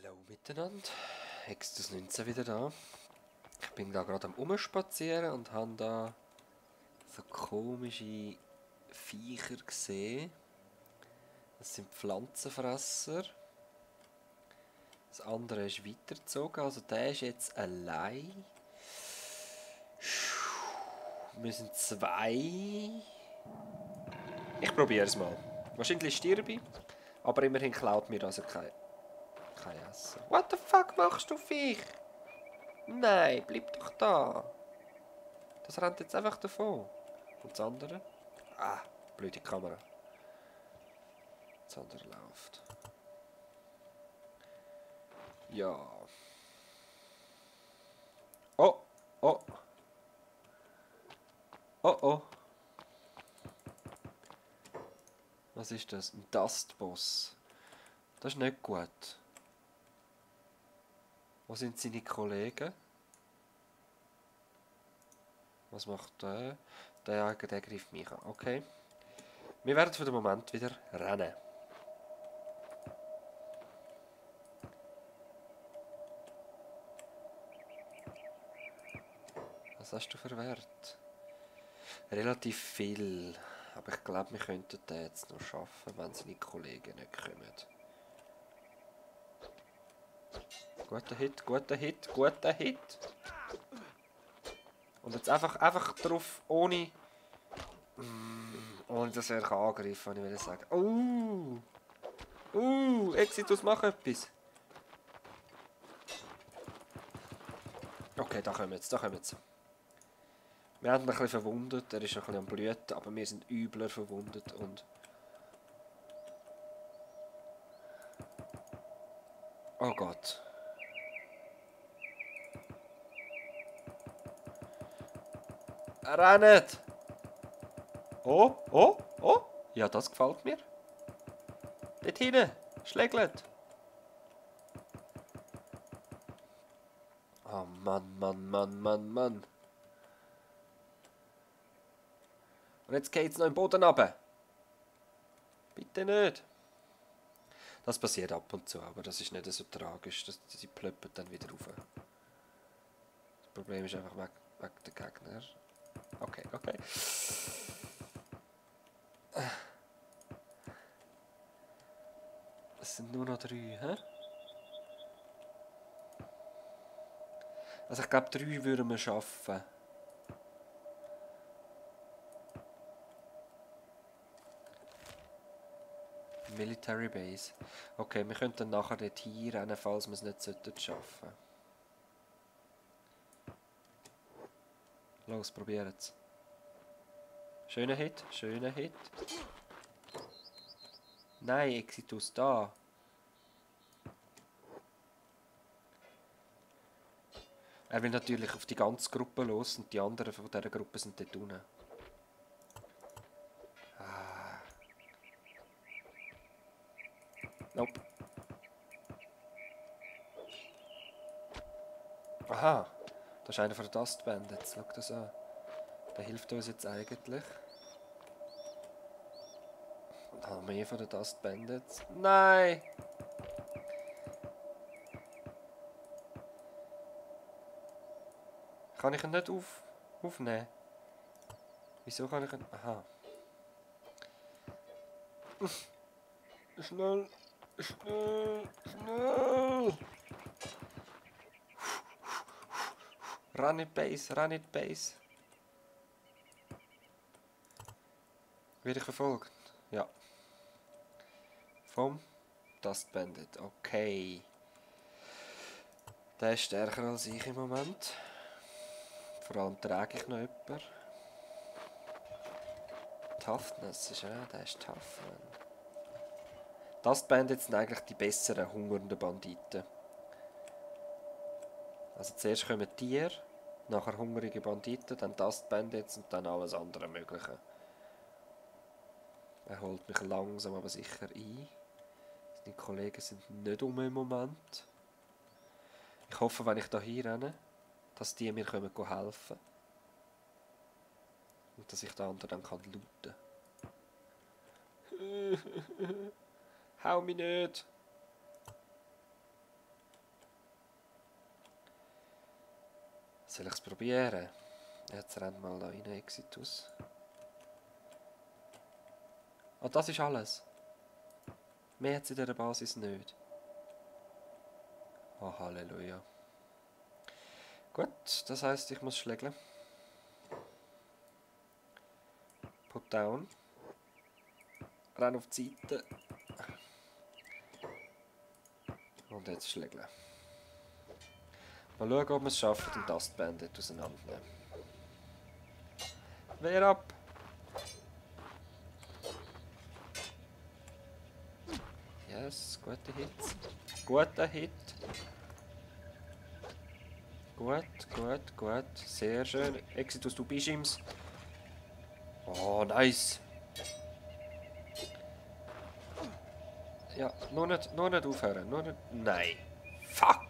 Hallo miteinander, Hextus 19 wieder da. Ich bin da gerade am Umspazieren und habe da so komische Viecher gesehen. Das sind Pflanzenfresser. Das andere ist weitergezogen, also der ist jetzt allein. Wir sind zwei. Ich probiere es mal. Wahrscheinlich stirbe ich, aber immerhin klaut mir also kein Essen. What the fuck machst du, Viech? Nein, bleib doch da. Das rennt jetzt einfach davon. Und das andere? Ah, blöde Kamera. Das andere läuft. Ja. Oh, oh. Oh, oh. Was ist das? Ein Dustboss. Das ist nicht gut. Wo sind seine Kollegen? Was macht der? Der greift mich an. Okay. Wir werden für den Moment wieder rennen. Was hast du für Wert? Relativ viel. Aber ich glaube, wir könnten den jetzt noch schaffen, wenn seine Kollegen nicht kommen. Guter Hit, guter Hit, guter Hit. Und jetzt einfach drauf, ohne dass er angreifen kann, ich will sagen. Exitus, mach etwas. Okay, da kommen jetzt, da kommen jetzt. Wir haben ihn ein bisschen verwundet, er ist noch ein bisschen am Blüten, aber wir sind übler verwundet und... Oh Gott. Rennet! Oh, oh, oh! Ja, das gefällt mir. Dort hinten, schlägelt. Oh Mann, Mann, Mann, Mann, Mann. Und jetzt geht's noch im Boden runter. Bitte nicht. Das passiert ab und zu, aber das ist nicht so tragisch. Sie plöppen dann wieder rauf. Das Problem ist einfach wegen der Gegner. Okay, okay. Es sind nur noch 3, hä? Also ich glaube 3 würden wir schaffen. Military Base. Okay, wir könnten nachher dort hier rennen, falls wir es nicht schaffen sollten. Los, probieren es. Schöner Hit, schöner Hit. Nein, Exitus, da. Er will natürlich auf die ganze Gruppe los und die anderen von dieser Gruppe sind dort unten. Ah. Nope. Aha, das ist einer von den Dust Bandits. Schau das an. Der hilft uns jetzt eigentlich. Und haben wir mehr von den Dust Bandits? Nein! Kann ich ihn nicht aufnehmen? Wieso kann ich ihn... Aha. Schnell! Schnell! Schnell! Run it Base, run it Base. Werde ich verfolgt? Ja. Vom Dust Bandit. Okay. Der ist stärker als ich im Moment. Vor allem trage ich noch jemanden. Toughness ist der ist tough. Dust Bandits sind eigentlich die besseren, hungernden Banditen. Also zuerst kommen Tiere, nachher hungrige Banditen, dann Dust Bandits und dann alles andere Mögliche. Er holt mich langsam aber sicher ein. Die Kollegen sind nicht im Moment. Ich hoffe, wenn ich da hier renne, dass die mir helfen können. Und dass ich den anderen dann looten kann. Hau mich nicht! Soll ich es probieren? Jetzt rennt mal da rein, Exitus. Oh, das ist alles. Mehr hat es in dieser Basis nicht. Oh, Halleluja. Gut, das heisst, ich muss schlägeln. Put down. Renn auf die Seite. Und jetzt schlägeln. Mal schauen, ob wir es schaffen, den Dust Bandit auseinandernehmen. Wer ab? Yes, guter Hit. Guter Hit. Gut, gut, gut. Sehr schön. Exitus, du bist ihm's. Oh, nice. Ja, nur nicht aufhören. Nur nicht... Nein. Fuck.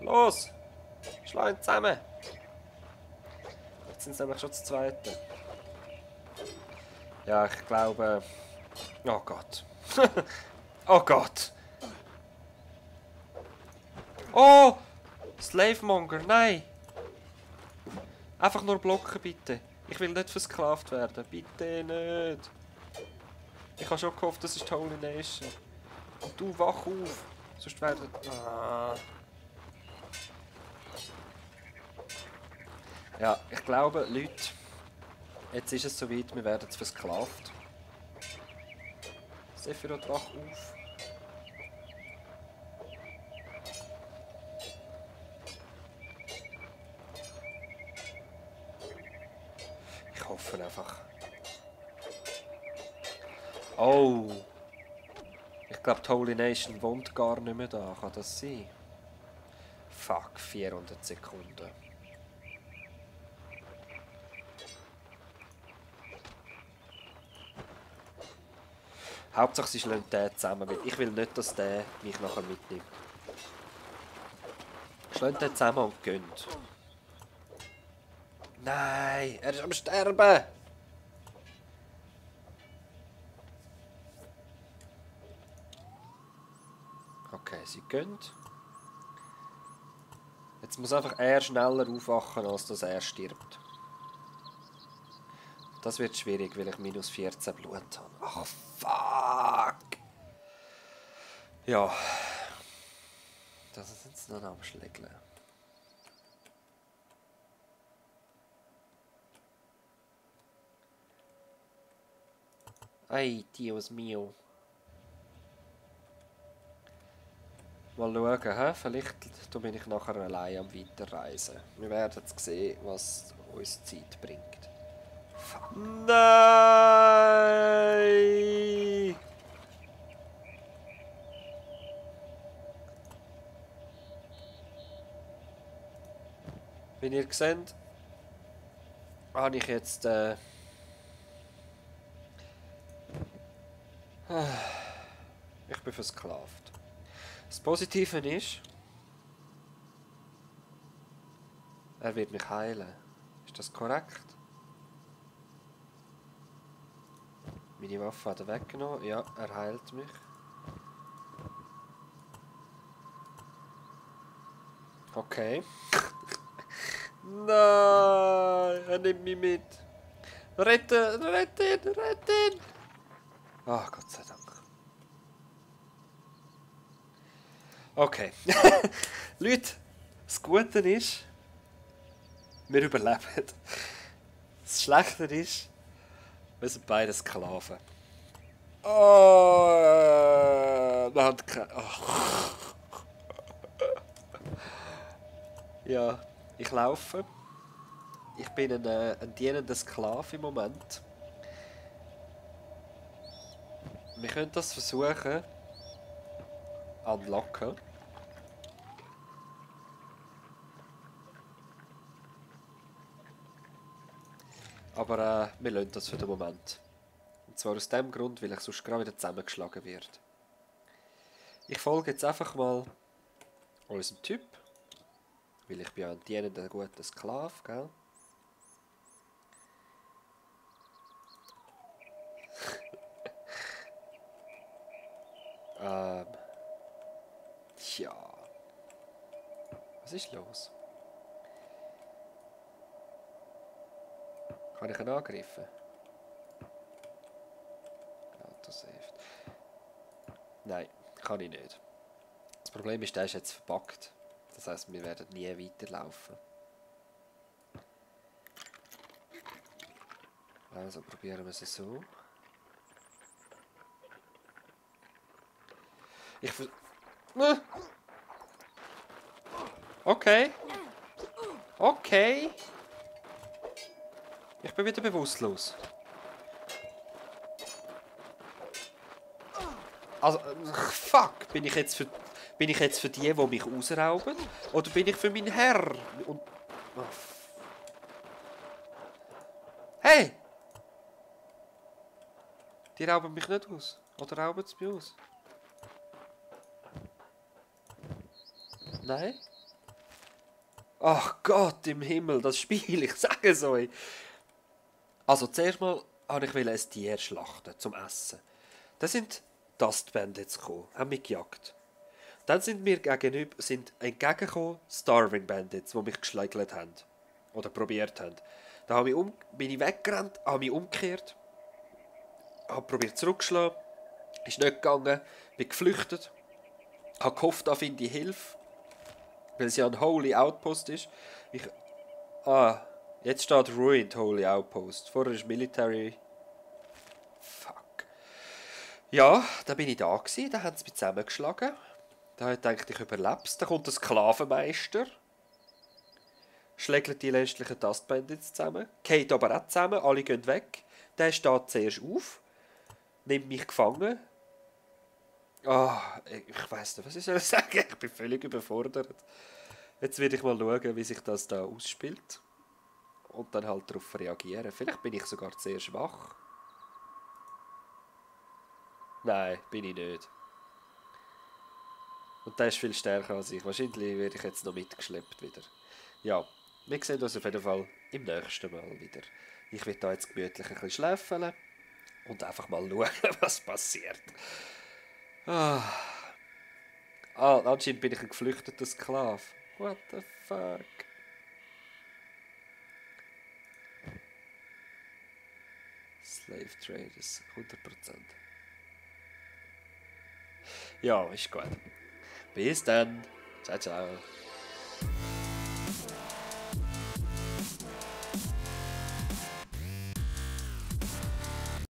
Los. Schlag ihn zusammen. Jetzt sind es nämlich schon das zweite. Ja, ich glaube... Oh Gott. Oh Gott. Oh! Slavemonger, nein! Einfach nur blocken, bitte. Ich will nicht versklavt werden. Bitte nicht. Ich habe schon gehofft, das ist die Holy Nation. Und du, wach auf. Sonst werden... Ah. Ja, ich glaube, Leute, jetzt ist es soweit, wir werden versklavt. Sephiroth, wach auf. Ich hoffe einfach. Oh! Ich glaube, die Holy Nation wohnt gar nicht mehr da. Kann das sein? Fuck, 400 Sekunden. Hauptsache, sie schlagen den zusammen mit. Ich will nicht, dass der mich nachher mitnimmt. Schlagen den zusammen und gönnt. Nein, er ist am Sterben! Okay, sie gönnt. Jetzt muss einfach er schneller aufwachen, als dass er stirbt. Das wird schwierig, weil ich minus 14 Blut habe. Ach, fuck! Ja. Das ist jetzt noch am Schlägeln. Ay, Dios mio. Mal schauen, he? Vielleicht bin ich nachher allein am Weiterreisen. Wir werden jetzt sehen, was uns Zeit bringt. Nein! Wie ihr seht, habe ich jetzt ich bin versklavt. Das Positive ist, er wird mich heilen. Ist das korrekt? Meine Waffe hat er weggenommen. Ja, er heilt mich. Okay. Nein, er nimmt mich mit. Retten, retten, retten! Ach, Gott sei Dank. Okay. Leute, das Gute ist, wir überleben. Das Schlechte ist, wir sind beide Sklaven. Oh, wir haben keine... Oh. Ja, ich laufe. Ich bin ein dienender Sklave im Moment. Wir können das versuchen. Unlocken. Aber wir lassen das für den Moment. Und zwar aus dem Grund, weil ich sonst gerade wieder zusammengeschlagen werde. Ich folge jetzt einfach mal unserem Typ. Weil ich bin ja ein dienender, guter Sklave, gell? Tja. Was ist los? Kann ich ihn angreifen? Autosave. Nein, kann ich nicht. Das Problem ist, der ist jetzt verpackt. Das heisst, wir werden nie weiterlaufen. Also probieren wir es so. Okay. Okay. Ich bin wieder bewusstlos. Also, fuck. Bin ich jetzt für die mich ausrauben? Oder bin ich für meinen Herr? Und, oh, hey! Die rauben mich nicht aus. Oder rauben sie mich aus? Nein? Ach Gott im Himmel, das Spiel, ich sage es euch. Also zuerst mal wollte ich ein Tier schlachten zum Essen. Dann sind Dust Bandits gekommen, haben mich gejagt. Dann sind mir entgegengekommen Starving Bandits, die mich geschlägelt haben. Oder probiert haben. Dann bin ich weggerannt, habe mich umgekehrt, habe probiert zurückzuschlagen, ist nicht gegangen, bin geflüchtet, habe gehofft, da finde ich Hilfe, weil es ja ein Holy Outpost ist. Jetzt steht Ruined Holy Outpost. Vorher ist Military. Fuck. Ja, da bin ich da gewesen, da haben sie mich zusammengeschlagen. Da habe ich gedacht, ich überlebe es. Da kommt der Sklavenmeister. Schlägt die restlichen Dust Bandits zusammen. Geht aber auch zusammen, alle gehen weg. Der steht zuerst auf. Nimmt mich gefangen. Ich weiss nicht, was ich soll sagen. Ich bin völlig überfordert. Jetzt werde ich mal schauen, wie sich das da ausspielt. Und dann halt darauf reagieren. Vielleicht bin ich sogar sehr schwach. Nein, bin ich nicht. Und der ist viel stärker als ich. Wahrscheinlich werde ich jetzt noch mitgeschleppt wieder. Ja, wir sehen uns auf jeden Fall im nächsten Mal wieder. Ich werde da jetzt gemütlich ein bisschen schläfeln und einfach mal schauen, was passiert. Anscheinend bin ich ein geflüchteter Sklave. What the fuck? Slave Traders, 100%. Ja, ist gut. Bis dann. Ciao, ciao.